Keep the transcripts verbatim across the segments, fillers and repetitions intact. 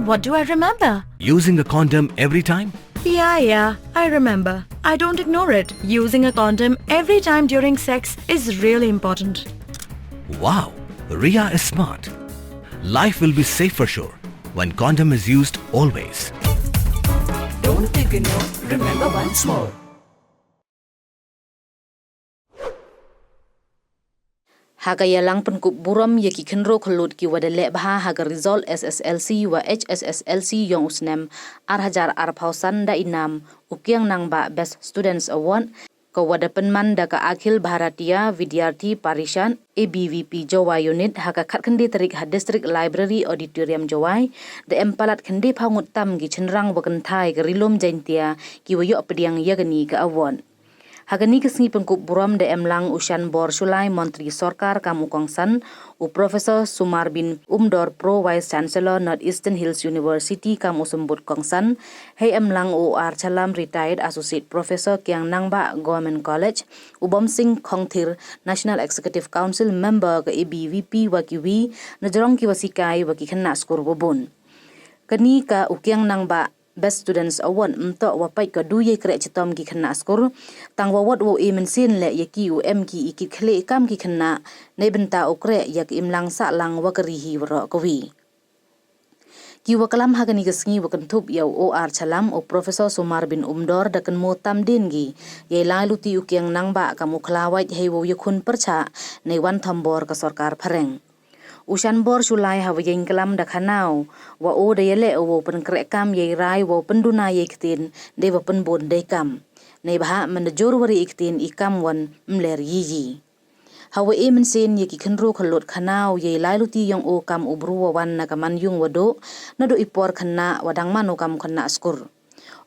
What do I remember? Using a condom every time? Yeah, yeah, I remember. I don't ignore it. Using a condom every time during sex is really important. Wow, Ria is smart. Life will be safe for sure when condom is used always. Don't ignore, remember once more. Ha ka yalang pynkup burom ya ki khynroo khyllood ki wa da leh bha ha ka result S S L C wa H S S L C yong u snem ar hajar arphaw san da inam u Kiang Nangbah Best Students Award, ka wa da pynman da ka Akhil Bharatiya Vidyarthi Parishad, A B V P Jowai Unit, ha ka khatkhynde tarik ha District Library Auditorium Jowai. Da em palat khyndephaw ngut tam ki chynrang wa kynthai ka Ri-loom Jaintia ki wa yoh pdiang ya kani ka award. Ha kani ka sngi pynkup burom da em lang u Shanbor Shullai, Montri Sorkar kam u kongsan, u Professor Sumar Bin Umdor, Pro Vice Chancellor North Eastern Hills University kam u symbud kongsan, hei em lang u R Challam, Retired Associate Professor, Kiang Nangbah Government College, u Bomsing Khongthir, National Executive Council Member ka A B V P wa kiwi na jrong ki wa sikai wa ki khynnah skur wa bun. Kani ka u Kiang Nangbah Best Students Award ym toh wa peit ka du yei kreh chitom ki khynnah skur, tang wa wot wow e mynsiem leh ya ki u em ki i kit khlieh kam ki khynnah, neibynta u kreh ya ka imlang sahlang wa ka ri hi waroh kawi. Ki wa klam ha kani ka sngi wa kynthup ya u O R Challam, u Professor Sumar Bin Umdor da kynmoo tam dien ki yei lai luti u Kiang Nangbah kam u khlawait hei wow yakhun pyrchah nei wan thombor ka sorkar phareng. U Shanbor Shullai ha wa yeng klam da khana u wa o da yaleh u wow pynkreh kam yei rai wow pynduna yei ktien dei wa pynbun dei kam. Neibhah mynda jur wa ri i ktien i kam wan mler yi yi. Ha wa e mynsiem ya ki khynroo khyllood khana u yei lai luti yong o kam u bru wa wan na ka manyung wa duh, naduh i por khynnah wa dang man u kam khynnah skur.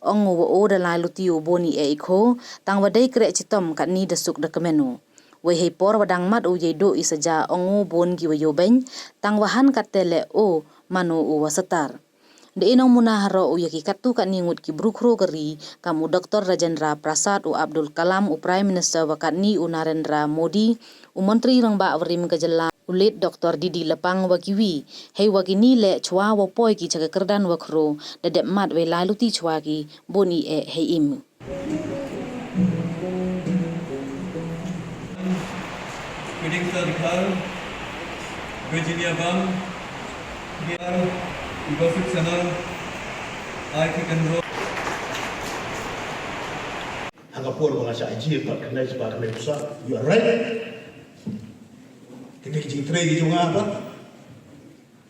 Ong u wa o da lai luti u bun i eh i kho, tang wa dei kreh chitom katni da suk da kmen u. Wei hei por wa dang mat u yei duh i saja ong u bun ki wa yoh beiñ, tang wa han katte leh o man u u wa satar. Da e nongmuna haroh u ya ki katto katni ngut ki bru khroo ka ri, kam u Doctor Rajendra Prasad, u Abdul Kalam, u Prime Minister wa katni u Narendra Modi, u Montri Rangbah warim ka jylla, u late Doctor D D Lapang wa kiwi, hei wa kini leh chwa wa poi ki cha ka kyrdan wa khroo, da dep mat wei lai luti chwa ki bun i eh hei im. Feeding sir Dikhar, Virginia Bam, Dikhar, Gossip Channel, I P Control. Ha ka por ba nga shah jia pat khyndai spah khyndai spah, you are right. Te ka jingtrei ki jong nga pat.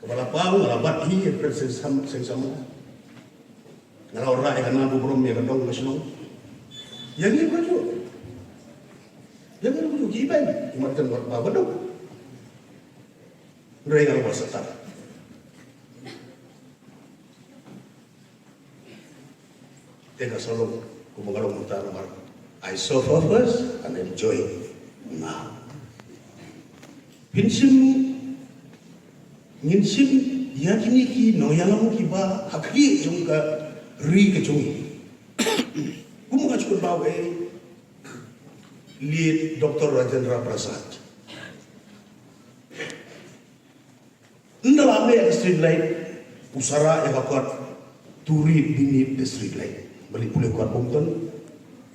Ka ba la paw, nga la bat hi, President Sam, Seng Sam. Nga la rai ka na bu brom ya ka dong ka shnong. Yang ni ka ju. Yang ni ka ju ki ben, i mat kan wat ba ba dong. Rai nga la ba satar. Te ka salong, ku ba ka long mutar mar. I suffer first and enjoy now. Phin shim, ngin shim ya kini ki nongyalam ki ba ha khlieh jong ka ri ka jong i. Kum ka chukut ba wei, late Doctor Rajendra Prasad. Nda la me ka street light, u sara ya ka kot, turi minit ka street light. Bali pule kot bom ton,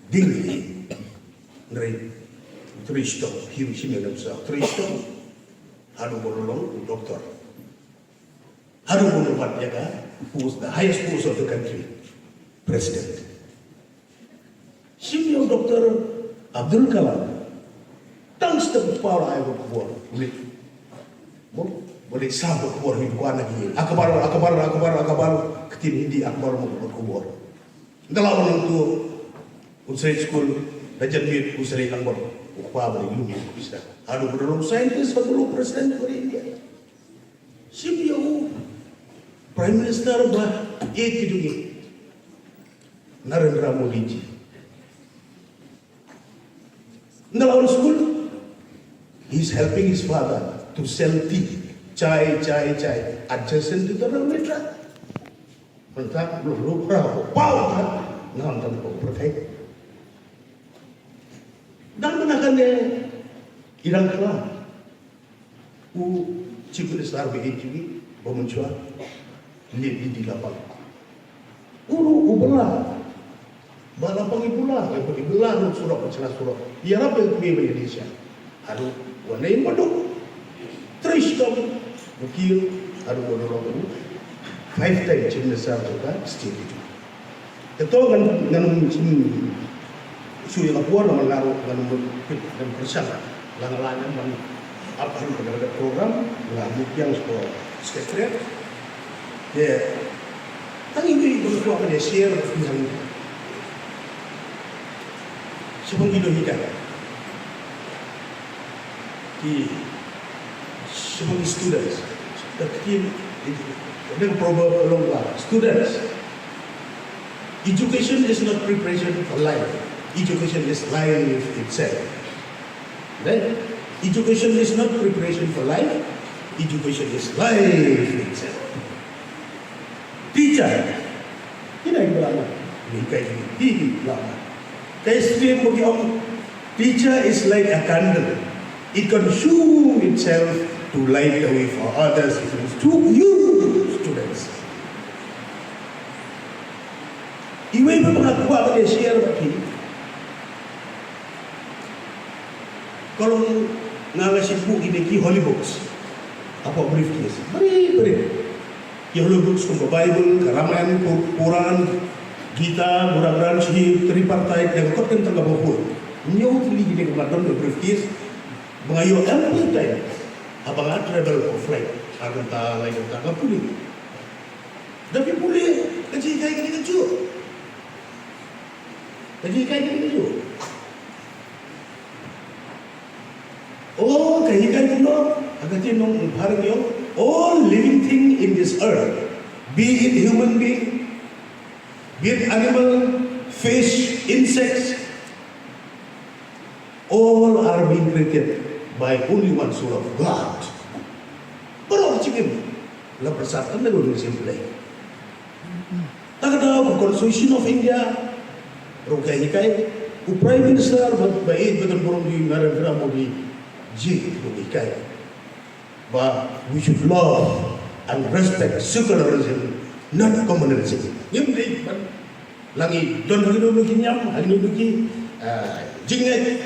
ding ni. Nrei, turi stop, hiu shim ya nam sa, turi stop. Hanu borolong, u doctor. Hanu borolong ya ka, who was the highest post of the country, president. Shim ya u Doctor Abdul Kalam. Tang step power ai wa khubor. Uli. Mo, uli sa wa khubor ni kwa na ki. Akbar, akbar, akbar, akbar. Ktin Hindi akbar mo wa khubor. Dala wa nang tu. Un sri school. Dajan mit un sri nang bor. Ukwa bari lum. Bisa. Hanu bro scientist, hanu president bari India. Shim ya u Prime Minister ba, e ki dungi. Narendra Modi ji. In the law school, he is helping his father to sell tea. Chai, chai, chai. Adjacent to the railway track. Penta, lo, lo, pra, pau, pra. Ngam tam ko, pra, kai. Dan mana kan de, irang kala. U Chief Minister ba e ki, ba mynchwa. Lip di di lapang. Uru u bela. Ba lapang i bula, i bela ru surok, chana surok. Yarap el kwe ba ya di sha. Aru wane i maduk. Trish kam. Ukil, aru wane ru. Five time Chief Minister tu ka state itu. Ito ngan, ngan, hmm, su ya ka puan, ngan laru, ngan, ngan persiang. Lang lang ngan ap haru ka program, ngan mukyang ko secretariat. Ya. Tangi ni ko ko ne share ni. Siapa ki do hikai? Ki, siapa ki students? Tapi ki, ada proverb long ba. Students, education is not preparation for life. Education is life itself. Right? Education is not preparation for life. Education is life itself. Teacher. Ina i lama. Ni kai ni. Hi hi lama. Kai stream mo ki ong. Teacher is like a candle. It consume itself to light the way for others. It is to you, students. Iwei pa nga kwah ba share ba ki. Kalau nga nga sibuk ini ki holy books. Apa briefcase. Beri, beri. Ki holy books kum Bible, ka Ramayana, Ku-, Quran, Gita, Burak Granth Sahib, Tripartite, da kot kan tang ka buku. Nyau tili ki dek madon da briefcase. Ba nga yoh ample time. Haba nga travel ko flight. Ar kynta, lai kynta, ka pule. Da phi pule, ka jingkai ka jingkai ka jingkai. Ka jingkai ka jingkai. Oh, ka hikai ka jingkai. Haka ti nong pharang yong. All living thing in this earth, be it human being, be it animal, fish, insects, all are being created by only one soul of God. Baroh chingim. La pyrchah tang da gun simple. Tang da ko Constitution of India. Ru ka hikai. U Prime Minister ba, ba i ba kan burom di Narendra Modi ji ru hikai. Ba we should love and respect secularism, not communalism. Ngim dei ban langi don hangno ki niam, hangno ki, ah, jingngeit.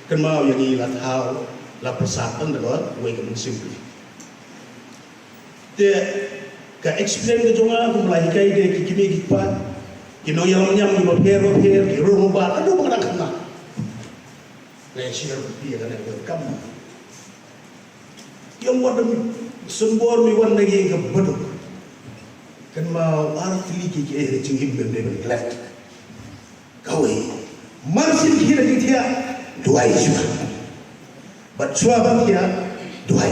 Kynmaw ya ngi la thaw, la pyrchah tang da gun, wei ka mynsiem. Te ka experience ka jong nga, kum la hikai de ki kmie ki kpa, ki nongyalam niam ki bapher bapher, ki rung ba, ka dang ba ka dang khana. Nga share phi ya kane ka kam. Yong wa da mi, sembor mi wan na ki ka baduk. Kynmaw ar tylli ki ki eh jingim bym dei ban klet. Kawei. Marsien ki da ki thiah, duwai chwa. Bad chwa ba thiah, duwai.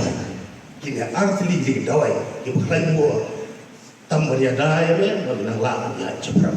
Kine ar tylli ki dawai, ki ba khlaiñ mo. Tam ba ya da ya me, ba nang la ya chapram.